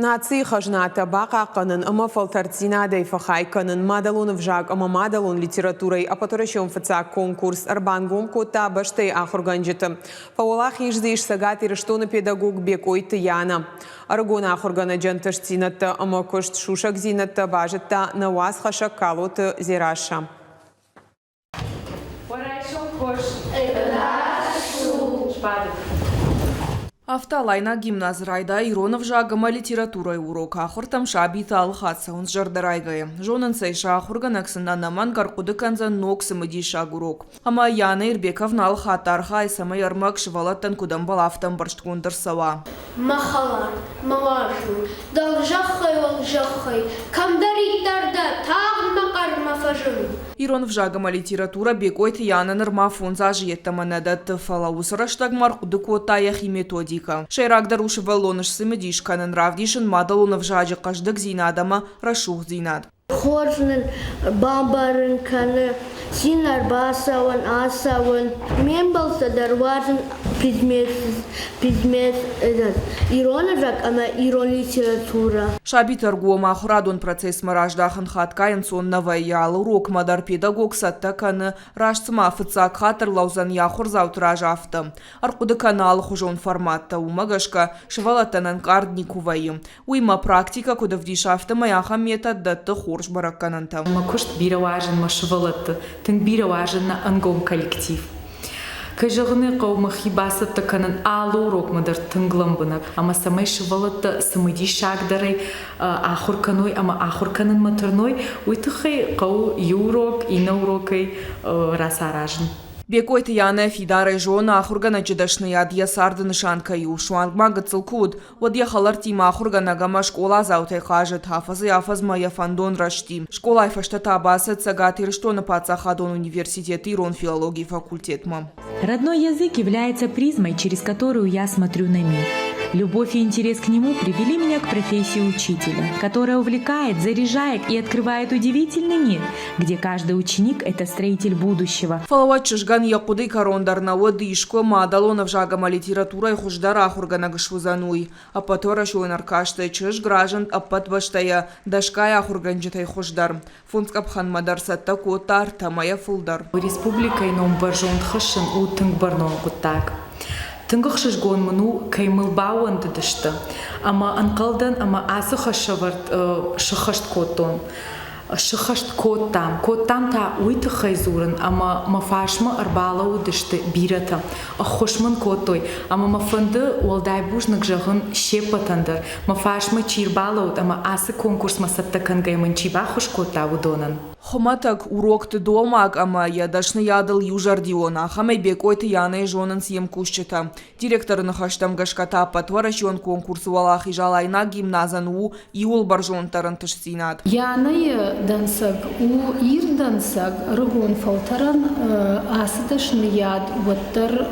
Нацийы хӕзнатӕ бахъахъхъӕнын ӕмӕ фӕлтӕрддзинадӕй фӕхай кӕнын мадӕлон ӕвзаг ӕмӕ мадӕлон литературӕйы ӕппӕтуӕрӕсеон фыццаг конкурс ӕрбангом кодта бӕстӕйы ахуыргӕнджыты. Фӕуӕлахиз дзы ис Цӕгат Ирыстоны педагог Бекъойты Янӕ. Ӕрыгон ахуыргӕнӕджы ӕнтыстдзинӕдтӕ ӕмӕ куыст сусӕгдзинӕдтӕ базыдта нӕ уацхӕссӕг Калоты Дзерассӕ. Афтӕ Алайнаг гимназы райдайы ирон ӕвзаг ӕмӕ литературӕйы урок. Ахуыртӕм сабитӕ алы хатт цӕуынц зӕрдӕрайгӕйӕ. Зонынц ӕй, сӕ ахуыргӕнӕг сын ӕнӕмӕнг ӕрхъуыды кӕндзӕн ног цымыдисаг урок. Ӕмӕ Яна Ирбековна алы хатт архайы, цӕмӕй ӕрмӕг сывӕллӕттӕн куыд ӕмбӕла, афтӕ ӕмбӕрстгонд ӕрцӕуа. Мӕ хӕлар, мӕ уарзон, дӕлзӕххӕй уӕлзӕххӕй, кӕмдӕриддӕр дӕ, тагъд мӕ хъӕрмӕ фӕзын. Ирон ӕвзаг ӕмӕ литературӕ Бекъойты Янӕ нырма фондз азы йеддӕмӕ нӕ дӕтты, фӕлӕ уыцы рӕстӕгмӕ ӕрхъуыды кодта йӕхи методикӕ. Сӕйрагдӕр у сывӕллоны сцымыдис кӕнын, равдисын мадӕлон ӕвзаджы хъӕздыгдзинад ӕмӕ рӕсугъддзинад. Хорз нын бамбарын кӕны, цин ӕрбацӕуын, ацӕуын. Ме мбӕлттӕ дӕр уарзын предмет, предмет ирон ӕвзаг ӕмӕ ирон литературӕ. Сабиты ӕргом ахуырадон процессмӕ раздахын хатгай ӕнцон нӕ вӕййы. Алы урокмӕ дӕр педагог цӕттӕ кӕны, раст цыма фыццаг хатт ӕрлӕудзӕн йӕ ахуырдзауты раз, афтӕ. Ӕрхъуыды кӕны алыхуызон форматтӕ, уымӕ гӕсгӕ сывӕллӕттӕн ӕнкъард никуы вӕййы. Уый мӕ практикӕ куыд ӕвдисы, афтӕмӕй ахӕм метод дӕтты хорз бӕрӕггӕнӕнтӕ. Мӕ куыст бирӕ уарзын мӕ сывӕллӕтты, тынг бирӕ уарзын нӕ ӕнгом коллектив. Кӕй зӕгъын ӕй хъӕуы, мӕхи бацӕттӕ кӕнын алы урокмӕ дӕр тынг лӕмбынӕг ӕмӕ цӕмӕй сывӕллӕттӕ цымыдисагдӕрӕй ахуыр кӕной ӕмӕ ахуыр кӕнынмӕ тырной, уый тыххӕй хъӕуы иу урок иннӕ урокӕй рацаразын. Бекъойты Янӕ фидарӕй зоны, ахуыргӕнӕджы дӕсныйад йӕ царды нысан кӕй у. Суанг ма гыццыл куы уыд, уӕд йӕ хӕлӕрттимӕ ахуыргӕнӕг ӕмӕ скъоладзаутӕй хъазыд, афӕдзӕй-афӕдзмӕ йӕ фӕндон рӕзти. Скъолайы фӕстӕ та бацыд Цӕгат Ирыстоны паддзахадон университеты ирон филологийы факультетмӕ. Родной язык является призмой, через которую я смотрю на мир. Любовь и интерес к нему привели меня к профессии учителя, которая увлекает, заряжает и открывает удивительный мир, где каждый ученик – это строитель будущего. Фӕлӕ уӕд чызгӕн йӕ хъуыдыйы кӕрон дӕр нӕ уыд, искуы мадӕлон ӕвзаг ӕмӕ литературӕйы хуыздӕр ахуыргӕнӕг суыдзӕн, уый. Ӕппӕтуӕрӕсеон ӕркасты чызг разынд ӕппӕт бӕстӕйӕ дӕсгай ахуыргӕнджытӕй хуыздӕр. Фондз къӕпхӕнмӕ дӕр цӕттӕ кодта ӕртӕ мӕйӕ фылдӕр. Республикӕйы ном бӕрзонд хӕссын у тынг бӕрнон хъуыддаг. Тынг ӕхсызгон мын у, кӕй мыл баууӕндыдысты, ӕмӕ ӕнхъӕлдӕн ӕмӕ ацы хӕсӕвӕрд сыххӕст кодтон. Сыххӕст кодтам. Кодтам та уый тыххӕй дзурын, ӕмӕ мӕ фарсмӕ ӕрбалӕууыдысты бирӕтӕ, ӕххуыс мын кодтой, ӕмӕ мӕ фӕнды уӕлдай бузныг зӕгъын се ппӕтӕн дӕр, мӕ фарсмӕ чи рбалӕууыд ӕмӕ ацы конкурсмӕ цӕттӕ кӕнгӕйӕ мын чи баххуыс кодта, уыдонӕн. Хуымӕтӕг урокты домаг ӕмӕ йӕ дӕсныйадыл иузӕрдион, ахӕмӕй Бекъойты Янӕйы зонынц йе мкусджытӕ. Директоры ныхӕстӕм гӕсгӕ та ӕппӕтуӕрӕсеон конкурсы уӕлахиз Алайнаг гимназӕн у иууыл бӕрзонддӕр ӕнтыстдзинад. Янӕйы дӕнцӕг у ирд дӕнцӕг ӕрыгон фӕлтӕрӕн ацы дӕсныйад уӕддӕр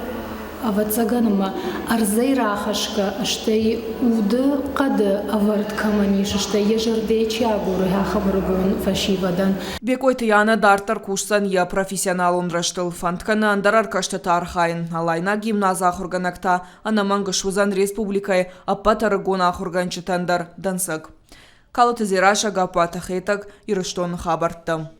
ӕвӕццӕгӕн ӕмӕ ӕрдзӕй рахӕсгӕ, стӕй уды хъӕды ӕвӕрд кӕмӕн ис, стӕй йӕ зӕрдӕйы чи агуры ахӕм ӕрыгон фӕсивӕдӕн. Бекъойты Янӕ дарддӕр кусдзӕн йӕ профессионалон рӕзтыл, фӕнд кӕны ӕндӕр ӕркастыты архайын. Алайнаг гимназы ахуыргӕнӕг та ӕнӕмӕнг суыдзӕн республикӕйы ӕппӕт ӕрыгон ахуыргӕнджытӕн дӕр дӕнцӕг. Калоты Дзерассӕ, Гаппуаты Хетӕг, Ирыстоны хабӕрттӕ.